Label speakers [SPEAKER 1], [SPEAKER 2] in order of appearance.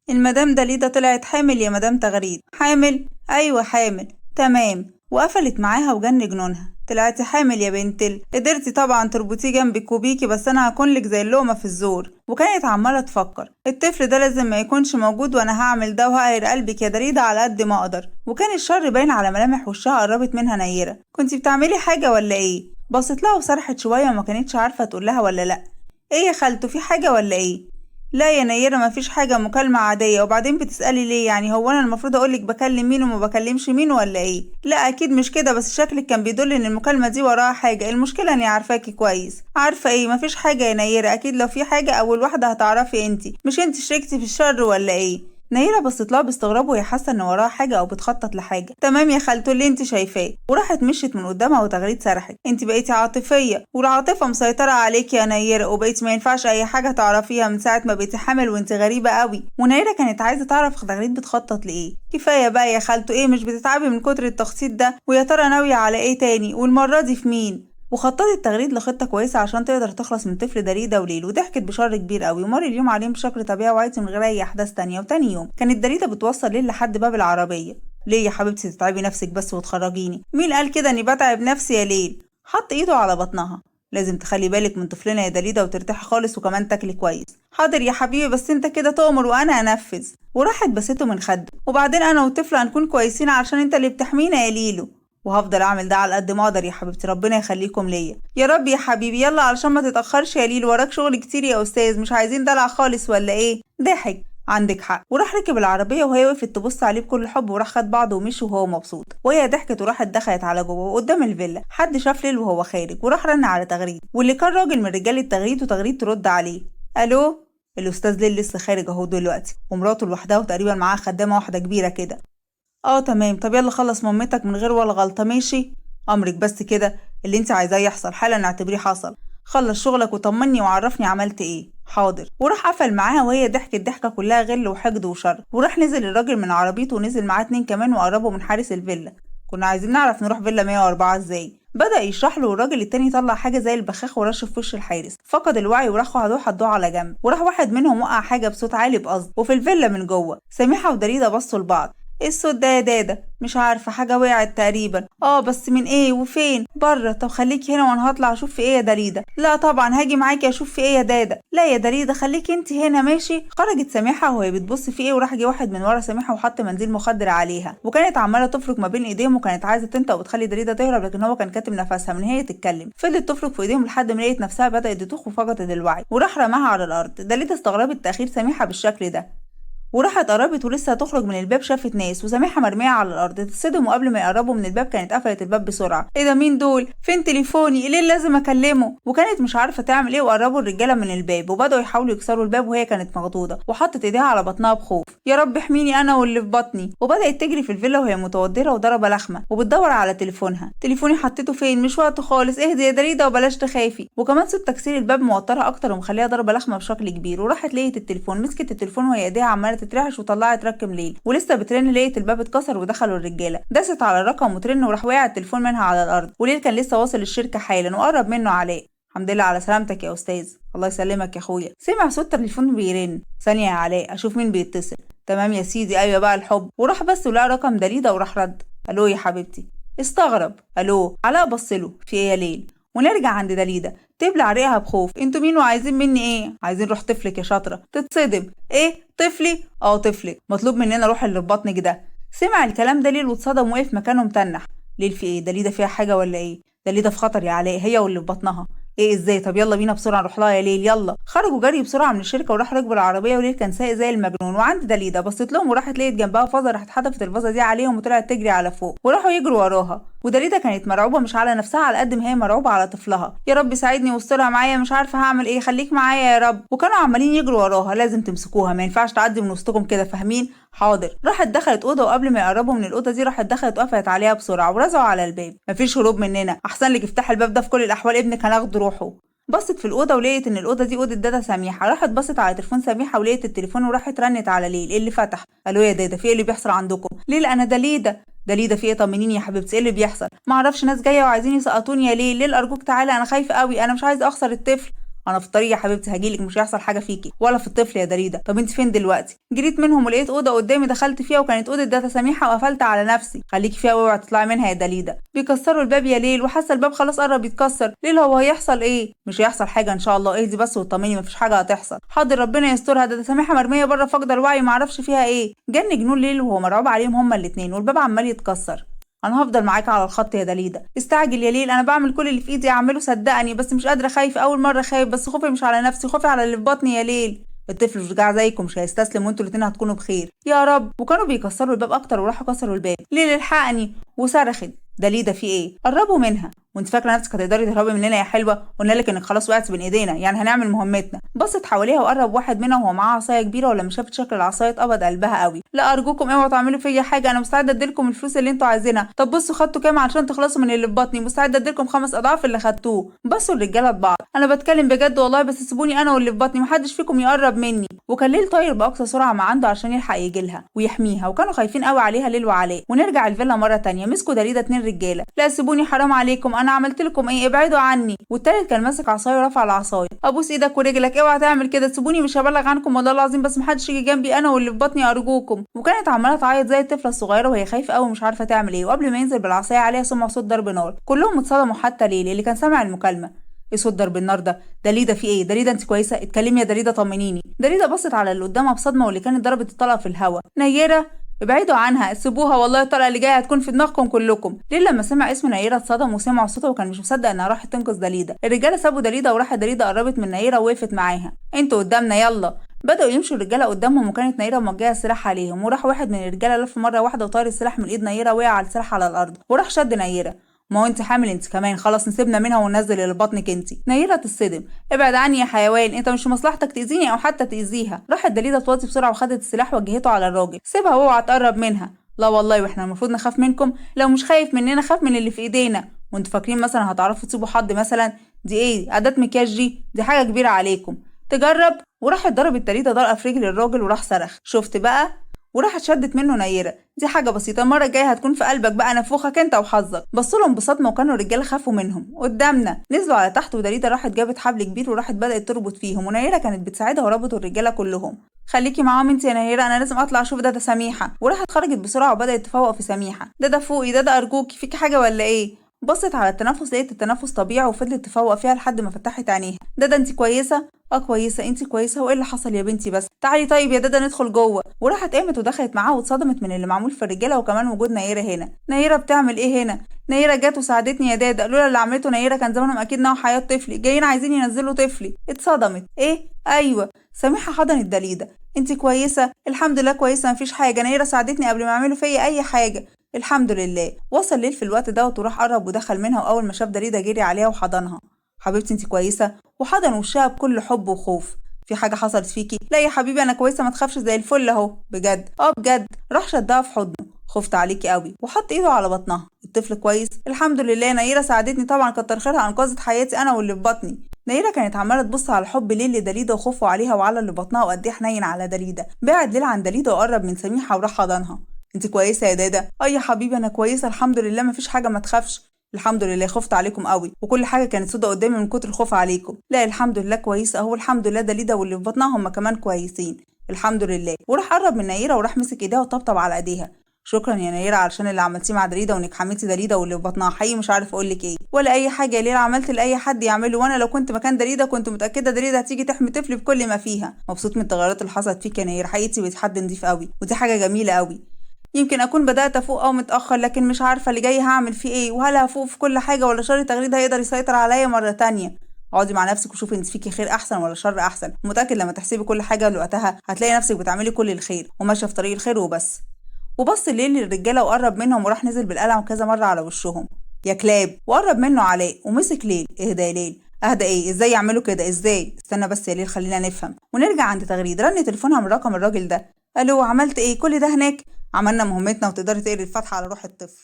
[SPEAKER 1] المدام دليدة طلعت حامل يا مدام تغريد. حامل؟ أيوة حامل. تمام. وقفلت معاها وجن جنونها. طلعتي حامل يا بنت قدرتي طبعا تربطيه جنبك وبيكي، بس انا هكون لك زي اللقمة في الزور. وكانت عماله تفكر الطفل ده لازم ما يكونش موجود، وانا هعمل ده وهقهر قلبك يا دريده على قد ما اقدر. وكان الشر باين على ملامح وشها. قربت منها نيره، كنتي بتعملي حاجة ولا ايه؟ بصت لها وسرحت شوية وما كانتش عارفه تقول لها ولا لا. ايه يا خالته، في حاجة ولا ايه؟ لا يا نيره مفيش حاجة، مكالمة عادية. وبعدين بتسالي ليه يعني؟ هو انا المفروض اقولك بكلم مين وما بكلمش مين ولا ايه؟ لا اكيد مش كده، بس شكلك كان بيدل ان المكالمة دي وراها حاجة. المشكلة اني عارفاكي كويس. عارفه ايه؟ مفيش حاجة يا نيره، اكيد لو في حاجة اول واحدة هتعرفي انتي. مش انتي شركتي في الشر ولا ايه؟ نيرة بصت لها باستغراب وهي حاسه ان وراها حاجة او بتخطط لحاجة. تمام يا خالته اللي انت شايفاه. وراحت مشيت من قدامها وتغريد سرحت. انت بقيتي عاطفية والعاطفة مسيطرة عليك يا نيرة، وبقيتي ما ينفعش اي حاجة تعرفيها من ساعة ما بقيتي حامل وانت غريبة قوي. ونيرة كانت عايزه تعرف تغريد بتخطط لايه. كفاية بقى يا خالته، ايه مش بتتعبي من كتر التخطيط ده؟ ويا ترى ناوية على ايه تاني؟ والمرة دي في مين؟ وخططت تغريد لخطة كويسة عشان تقدر تخلص من طفل دريده وليل. وضحكت بشر كبير قوي. ومر اليوم عليهم بشكل طبيعي وعادي من غير اي احداث تانية. وتاني يوم كانت دريده بتوصل ليل لحد باب العربية. ليه يا حبيبتي تتعبي نفسك بس وتخرجيني؟ مين قال كده اني بتعب نفسي يا ليل؟ حط ايده على بطنها. لازم تخلي بالك من طفلنا يا دليده وترتاحي خالص، وكمان تاكلي كويس. حاضر يا حبيبي، بس انت كده تؤمر وانا انفذ. وراحت بسته من خده. وبعدين انا والطفل هنكون كويسين عشان انت اللي بتحمينا يا ليلو، وهفضل اعمل ده على قد ما اقدر يا حبيبتي، ربنا يخليكم ليا يا رب. يا حبيبي يلا علشان ما تتاخرش يا ليل، وراك شغل كتير يا استاذ، مش عايزين دلع خالص ولا ايه؟ ضحك. عندك حق. وراح ركب العربية وهي وقفت تبص عليه بكل حب، وراح خد بعضه ومشي وهو مبسوط. وهي ضحكت وراحت دخلت على جوه. وقدام الفيلا حد شاف ليل وهو خارج، وراح رن على تغريد، واللي كان راجل من رجال التغريد، وتغريد ترد عليه. الو، الاستاذ ليل لسه خارج اهو دلوقتي، ومراته لوحدها وتقريبا معاها خدامه واحدة كبيرة كده. اه تمام، طب يلا خلص مامتك من غير ولا غلطه. ماشي امرك، بس كده اللي انت عايزاه يحصل حالا اعتبريه حصل. خلص شغلك وطمني وعرفني عملت ايه. حاضر. وراح قفل معاها وهي ضحكت ضحكه كلها غل وحقد وشر. وراح نزل الراجل من عربيته ونزل معاه 2 كمان وقربوا من حارس الفيلا. كنا عايزين نعرف نروح فيلا 104 ازاي. بدأ يشرح له، والراجل التاني طلع حاجة زي البخاخ ورش في وش الحارس، فقد الوعي وراح خدوه حطوه على جنب. وراح واحد منهم وقع حاجة بصوت عالي بقصد. وفي الفيلا من جوه سميحة ودريده بصوا لبعض. ايه الصوت ده يا دادا؟ مش عارفه، حاجة وقعت تقريبا. اه بس من ايه وفين؟ بره. طب خليكي هنا وانا هطلع اشوف في ايه يا دريده. لا طبعا هاجي معاكي اشوف في ايه يا دادا. لا يا دريده خليكي انت هنا ماشي. خرجت سميحة وهي بتبص في ايه، وراح جه واحد من ورا سميحة وحط منديل مخدر عليها، وكانت عماله تفرك ما بين ايديهم، وكانت عايزه تنطق وتخلي دريده تهرب، لكن هو كان كاتم نفسها من هي تتكلم. فضلت تفرك في ايديهم لحد ما لقيت نفسها بدات تدوخ وفقدت الوعي، وراح رماها على الارض. دريده استغربت تاخير سميحة بالشكل ده، وراحت قربت ولسه هتخرج من الباب شافت ناس وسميحه مرمية على الارض. اتصدموا قبل ما يقربوا من الباب كانت قفلت الباب بسرعة. ايه ده؟ مين دول؟ فين تليفوني؟ ليه لازم اكلمه؟ وكانت مش عارفه تعمل ايه. وقربوا الرجالة من الباب وبداوا يحاولوا يكسروا الباب، وهي كانت مخضوضه وحطت ايديها على بطنها بخوف. يا رب احميني انا واللي في بطني. وبدات تجري في الفيلا وهي متوترة وضربه لخمه وبتدور على تليفونها. تليفوني حطيته فين؟ مش وقته خالص، اهدي يا دريده وبلاش تخافي. وكمان صوت تكسير الباب موترها اكتر ومخليها ضربه لخمه بشكل كبير. وراحت لقيت التليفون، مسكت التليفون وهي ايديها عماله تترعش وطلعت رقم ليل، ولسه بترن لقيت الباب اتكسر ودخلوا الرجالة. دست على الرقم وترن، وراح وقع التليفون منها على الارض. وليل كان لسه واصل الشركة حالا، وقرب منه علاء. الحمد لله على سلامتك يا استاذ. الله يسلمك يا اخويا. سمع صوت التليفون بيرن. ثانية يا علاء اشوف مين بيتصل. تمام يا سيدي، ايوه بقى الحب. وراح بس ولقى رقم دليده وراح رد. الو يا حبيبتي. استغرب. الو. علاء بصله، في ايه يا ليل؟ ونرجع عند دليده تبلع ريقها بخوف. انتوا مين وعايزين مني ايه؟ عايزين روح طفلك يا شاطرة. تتصدم. ايه طفلي؟ اه طفلك، مطلوب مننا روح اللي في بطنك ده. سمع الكلام ده ليل واتصدم وقف مكانه متنح. ليل في ايه؟ دليده فيها حاجة ولا ايه؟ دليده في خطر يا علاء، هي واللي في بطنها. ايه ازاي؟ طب يلا بينا بسرعة نروح لها يا ليل يلا. خرجوا جري بسرعة من الشركة وراح ركبوا العربية، وليل كان سايق زي المجنون. وعند دليده بصت لهم وراحت لقيت جنبها فازة، راحت حدفت الفازة دي عليهم وطلعت تجري على فوق، وراحوا يجروا وراها. ودليده كانت مرعوبه مش على نفسها على قد ما هي مرعوبه على طفلها. يا رب ساعدني واسترها معايا، مش عارفه هعمل ايه، خليك معايا يا رب. وكانوا عمالين يجروا وراها. لازم تمسكوها، ما ينفعش تعدي من وسطكم كده، فاهمين؟ حاضر. راحت دخلت اوضة، وقبل ما يقربوا من الاوضة دي راحت دخلت وقفلت عليها بسرعة ورزعوا على الباب. مفيش هروب مننا، احسن لك افتح الباب ده، في كل الاحوال ابنك هناخد روحه. بصت في الاوضة ولقيت ان الاوضة دي اوضة دادا سميحة. راحت بصت على تليفون سميحة ولقيت التليفون، وراحت رنت على ليل. ايه اللي فتح؟ الو يا دادا، في ايه اللي بيحصل عندكم؟ ليل انا دليده. دليده في ايه؟ طمنيني يا حبيبتي، ايه اللي بيحصل؟ ما اعرفش، ناس جاية وعايزين يسقطوني يا ليل. ليل ارجوك تعالى، انا خايفة قوي، انا مش عايزه اخسر الطفل. انا في الطريق يا حبيبتي، هجيلك، مش هيحصل حاجة فيكي ولا في الطفل يا دريده. طب انت فين دلوقتي؟ جريت منهم ولقيت اوضة قدامي، دخلت فيها وكانت اوضة داتا سميحة وقفلت على نفسي. خليكي فيها واوعي تطلعي منها يا دليده. بيكسروا الباب يا ليل، وحاسه الباب خلاص قرب يتكسر. ليل هو هيحصل ايه؟ مش هيحصل حاجة ان شاء الله، اهدي بس وطمني، مفيش حاجة هتحصل. حاضر ربنا يسترها، ده سميحة مرمية بره فاقده الوعي معرفش فيها ايه. جن جنون ليل وهو مرعوب عليهم هما الاثنين، والباب عمال يتكسر. انا هفضل معاك على الخط يا دليده. استعجل يا ليل، انا بعمل كل اللي في ايدي اعمله صدقني، بس مش قادرة، خايفة، اول مرة خايف، بس خوفي مش على نفسي، خوفي على اللي في بطني يا ليل. الطفل شجاع زيكم، مش هيستسلم، وانتوا الاثنين هتكونوا بخير يا رب. وكانوا بيكسروا الباب اكتر وراحوا كسروا الباب. ليل الحقني، وصرخت. دليده في ايه؟ قربوا منها. وانت فاكره نفسك هتقدري تهربي مننا يا حلوة؟ قلنا لك انك خلاص وقعتي بين ايدينا، يعني هنعمل مهمتنا. بصت حواليها وقرب واحد منها وهو معاه عصاية كبيرة، ولما شافت شكل العصاية اتقبض قلبها قوي. لا ارجوكم اوعوا تعملوا فيا حاجة، انا مستعدة اديلكم الفلوس اللي انتوا عايزينها. طب بصوا خدتوا كام عشان تخلصوا من اللي في بطني؟ مستعدة اديلكم 5 اضعاف اللي خدتوه. بصوا الرجالة لبعض. انا بتكلم بجد والله، بس سيبوني انا واللي في بطني، محدش فيكم يقرب مني. وكان ليل طاير باقصى سرعة ما عنده عشان يلحق يجيلها ويحميها، وكانوا خايفين قوي عليها ليل وعلاء. ونرجع الفيلا مرة ثانية. مسكوا دليده 2 رجاله. لا سيبوني حرام عليكم، انا عملت لكم ايه؟ ابعدوا عني. والتالت كان ماسك عصاية ورفع العصاية. ابوس ايدك ورجلك اوعى تعمل كده، سيبوني مش هبلغ عنكم والله العظيم، بس محدش يجي جنبي انا واللي في بطني ارجوكم. وكانت عماله تعيط زي الطفلة الصغيرة وهي خايفة قوي ومش عارفه تعمل ايه. وقبل ما ينزل بالعصايه عليها سمعوا صوت ضرب نار. كلهم اتصدموا حتى ليل اللي كان سامع المكالمة. ايه صوت ضرب النار ده؟ دليده في ايه؟ دليده انت كويسة؟ اتكلمي يا دليده طمنيني. دليده بصت على اللي قدامها بصدمة، واللي كانت ضربت الطلقة في الهواء. نيره ابعدوا عنها، سيبوها والله الطلقة اللي جاية هتكون في دماغكم كلكم. ليل لما سمع اسم نيره اتصدم وسمع صوته وكان مش مصدق انها راحت تنقذ دليده. الرجالة سابوا دليده وراحت دليده قربت من نيره ووقفت معاها. انتوا قدامنا يلا. بدأوا يمشوا الرجالة قدامهم، وكانت نيره موجهة السلاح عليهم. وراح واحد من الرجالة لف مرة واحدة وطار السلاح من ايد نيره، وقع على السلاح على الارض، وراح شد نيره. ما هو انت حامل انت كمان، خلاص نسيبنا منها وننزل اللي بطنك انت. نيره تصدم. ابعد عني يا حيوان، انت مش مصلحتك تاذيني او حتى تاذيها. راحت دليده توطي بسرعة وخدت السلاح وجهته على الراجل. سيبها واوعى تقرب منها. لا والله واحنا المفروض نخاف منكم؟ لو مش خايف مننا خاف من اللي في ايدينا. وانتوا فاكرين مثلا هتعرفوا تسيبوا حد مثلا؟ دي ايه اداه مكياج دي حاجة كبيرة عليكم. تجرب. وراحت ضربت دليده ضرقه في رجل الراجل وراح صرخ. شفت بقى؟ وراحت شدت منه نيره. دي حاجة بسيطة، المرة الجاية هتكون في قلبك بقى، نفوخك انت وحظك. بصوا لهم بصدمة وكانوا الرجالة خافوا منهم. قدامنا. نزلوا على تحت، ودليده راحت جابت حبل كبير وراحت بدات تربط فيهم، ونيره كانت بتساعدها وربطوا الرجالة كلهم. خليكي معاهم انت يا نيره، انا لازم اطلع اشوف دادا سميحة. وراحت خرجت بسرعة وبدات تفوق في سميحة. دادا فوقي، دادا ارجوكي، فيكي حاجة ولا ايه؟ بصت على التنفس لقيت التنفس طبيعي، وفضلت تفوق فيها لحد ما فتحت عينيها. دادا انت كويسة؟ اه كويسة. انت كويسة؟ وايه اللي حصل يا بنتي؟ بس تعالي طيب يا دادا ندخل جوه. وراحت قامت ودخلت معاه واتصدمت من اللي معمول في الرجالة وكمان وجود نيره هنا. نيره بتعمل ايه هنا؟ نيره جت وساعدتني يا دادا، لولا اللي عملته نيره كان زمانهم اكيد نهوا حياة طفلي، جايين عايزين ينزلوا طفلي. اتصدمت. ايه؟ ايوه. سميحة حضنت دليده. انت كويسة؟ الحمد لله كويسة، مفيش حاجة، نيره ساعدتني قبل ما يعملوا فيا اي حاجة، الحمد لله. وصل ليل في الوقت دوت وراح قرب ودخل منها، واول ما شاف دليده جري عليها وحضنها. حبيبتي انت كويسة؟ وحضن وشها بكل حب وخوف. في حاجة حصلت فيكي؟ لا يا حبيبي انا كويسة ما تخافش، زي الفل اهو. بجد؟ اه بجد. راح شدها في حضنه. خفت عليكي قوي. وحط ايده على بطنها. الطفل كويس؟ الحمد لله، نيره ساعدتني طبعا، كتر خيرها، انقذت حياتي انا واللي في بطني. نيره كانت عماله تبص على حب ليل لدليده وخوفه عليها وعلى اللي بطنها وقد ايه حنين على دليده. بعد ليل عن دليده وقرب من سميحة وراح حضنها. انت كويسة يا دادا؟ اه يا حبيبي انا كويسة الحمد لله، مفيش حاجة ما تخافش. الحمد لله، خفت عليكم قوي وكل حاجة كانت سودة قدامي من كتر الخوف عليكم. لا الحمد لله كويسة اهو، الحمد لله دليده واللي في بطنها هم كمان كويسين الحمد لله. وراح قرب من نيره وراح مسك ايديها وطبطب على ايديها. شكرا يا نيره علشان اللي عملتيه مع دليده وانك حميتي دليده واللي في بطنها، حقيقي مش عارف اقول لك ايه ولا اي حاجة يا ليل عملت لاي حد يعمله، وانا لو كنت مكان دليده كنت متاكدة دليده هتيجي تحمي طفلي بكل ما فيها. مبسوط من التغيرات اللي حصلت فيك يا نيره، حقيقي بقيت حد نضيف قوي ودي حاجة جميلة قوي. يمكن اكون بدات افوق او متاخر، لكن مش عارفه اللي جاي هعمل فيه ايه، وهل هفوق في كل حاجة ولا شر تغريد هيقدر يسيطر عليا مرة تانية. اقعدي مع نفسك وشوفي انت فيكي خير احسن ولا شر احسن، ومتاكد لما تحسبي كل حاجة لوقتها هتلاقي نفسك بتعملي كل الخير وماشية في طريق الخير وبس. وبص الليل للرجاله وقرب منهم وراح نزل بالقلم كذا مرة على وشهم. يا كلاب. وقرب منه علاء ومسك ليل. اهدى يا ليل. اهدى ايه؟ ازاي يعملوا كده؟ ازاي؟ استنى بس يا ليل خلينا نفهم. ونرجع عند تغريد. رن تليفونها من رقم الراجل ده. الو، عملت ايه؟ كل ده هناك؟ عملنا مهمتنا وتقدري تقري الفاتحة على روح الطفل.